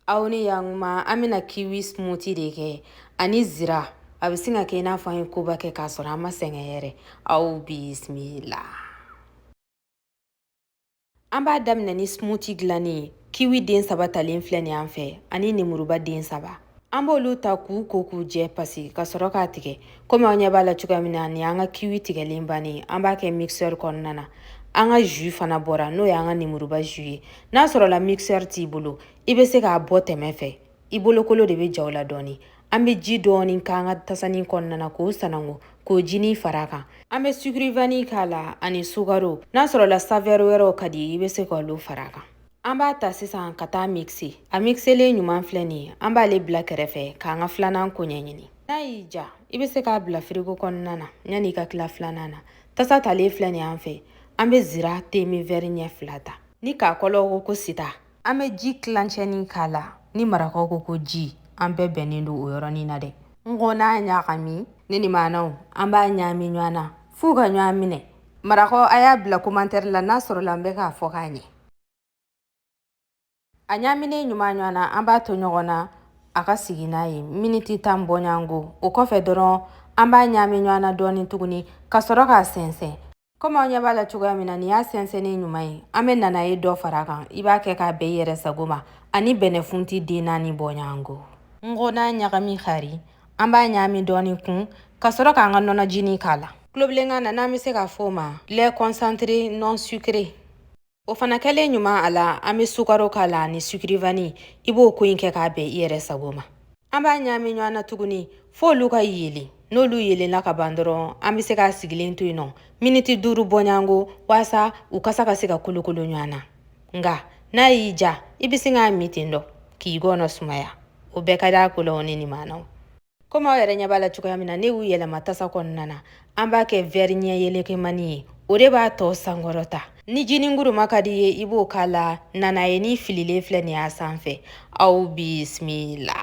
Aw ni yakuma, an bɛna kiwi smoothie de kɛ ani zira. A bɛ sin ka kɛ i n'a fɔ an ye koba kɛ k'a sɔrɔ an ma sɛgɛn yɛrɛ. Aw bisimila. An b'a daminɛ ni smoothie dilanni ye. Kiwi den 3 talen filɛ nin an fɛ ani nemuruba den 3. An b'olu ta k'u ko k'u jɛ pasi ka sɔrɔ k'a tigɛ. Komi aw ɲɛ b'a la cogoya min na, nin y'an ka kiwi tigɛlen bannen. An b'a kɛ mixeur kɔnɔna na. An ka jus fana bɔra, n'o y'an ka nemuruba jus ye. N'a sɔrɔla mixeur t'i bolo, i bɛ se k'a bɔ tɛmɛ fɛ, i bolokolo de bɛ ja o la dɔɔni. An bɛ ji dɔɔni k'an ka tasani kɔnɔna na k'o sanango, k'o jinin fara a kan. An bɛ sucre vanille k'a la ani sukaro. N'a sɔrɔla saveur wɛrɛw ka di, i bɛ se k'olu fara a kan. An b'a ta sisan ka taa mixer. A mixelen ɲuman filɛ nin ye. An b'ale bila kɛrɛfɛ k'an ka filanan ko ɲɛɲini. N'a y'i ja, i bɛ se k'a bila firigo kɔnɔna na yanni i ka tila filanan na. Tasa talen filɛ nin an fɛ. An bɛ zira temi vɛri ɲɛ 2 ta. Ni k'a kɔlɔ ko ko sita, an bɛ ji tilancɛnin k'a la. Ni marakaw ko ko ji, an bɛɛ bɛnnen don o yɔrɔnin na dɛ. N ko n'a ɲagami, ne ni maanaw, an b'a ɲaami ɲɔgɔn na f'u ka ɲɔgɔn minɛ. Marakaw, a y'a bila commentaire la n'a sɔrɔla n bɛ k'a fɔ k'a ɲɛ. A ɲaaminen ɲuman ɲɔgɔn na, an b'a to ɲɔgɔn na a ka sigi n'a ye miniti 10 bɔɲɔgɔnko. O kɔfɛ dɔrɔn, an b'a ɲaami ɲɔgɔn na dɔɔni tuguni ka sɔrɔ k'a sɛnsɛn. Komi aw ɲɛ b'a la cogoya min na, nin y'a sɛnsɛnnen ɲuman ye. An bɛ nanaye dɔ fara a kan, i b'a kɛ k'a bɛn i yɛrɛ sago ma, ani bɛnɛfunti den 4 bɔɲɔgɔnko. N ko n'a ɲagami kari, an b'a ɲaami dɔɔni kun ka sɔrɔ k'an ka nɔnɔjinin k'a la. Tulobilenkan na, n'an bɛ se k'a fɔ o ma lait concentré non sucré. O fana kɛlen ɲuman a la, an bɛ sukaro k'a la ani sucre vanille. I b'o ko in kɛ k'a bɛn i yɛrɛ sago ma. An b'a ɲaami ɲɔgɔn na tuguni f'olu ka yelen. N'olu yelenna ka ban dɔrɔn, an bɛ se k'a sigilen to yen nɔ miniti 5 bɔɲɔgɔnko, waasa u kasa ka se ka kolokolo ɲɔgɔn na. Nka n'a y'i ja, i bɛ se k'a min ten dɔ k'i gɔnɔ sumaya. O bɛɛ ka d'a ko la. O ni nin maanaw, komi aw yɛrɛ ɲɛ b'a la cogoya min na, ne y'u yɛlɛma tasa kɔnɔna na. An b'a kɛ vɛri ɲɛ yelekemani ye, o de b'a tɔ sankɔrɔta. Ni jininguruma ka di ye, i b'o k'a la. Nanaye ni fililen filɛ nin y'a sanfɛ. Aw bisimila.